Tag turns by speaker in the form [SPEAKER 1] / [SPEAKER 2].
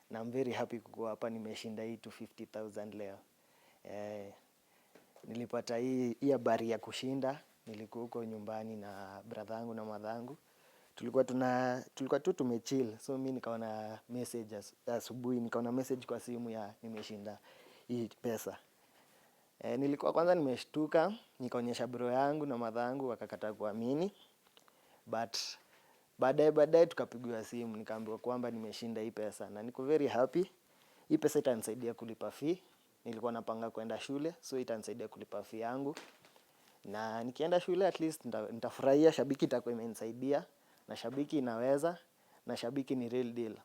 [SPEAKER 1] Na I'm very happy kukuwa hapa, nimeshinda hii 250,000 leo. Nilipata hii habari ya kushinda, nilikuwa huko nyumbani na brother yangu na mother yangu. Tulikuwa tu tumechill, so mi nikaona message asubuhi, nikaona message kwa simu ya nimeshinda hii pesa. Nilikuwa kwanza nimeshtuka, nikaonyesha bro yangu na mother yangu, wakakataa kuamini. But baadaye tukapigiwa simu, nikaambiwa kwamba nimeshinda hii pesa na niko very happy. Hii pesa itanisaidia kulipa fee. Nilikuwa napanga kwenda shule, so itanisaidia kulipa fee yangu. Na nikienda shule, at least nitafurahia. Shabiki itakuwa imenisaidia, na Shabiki inaweza, na Shabiki ni real deal.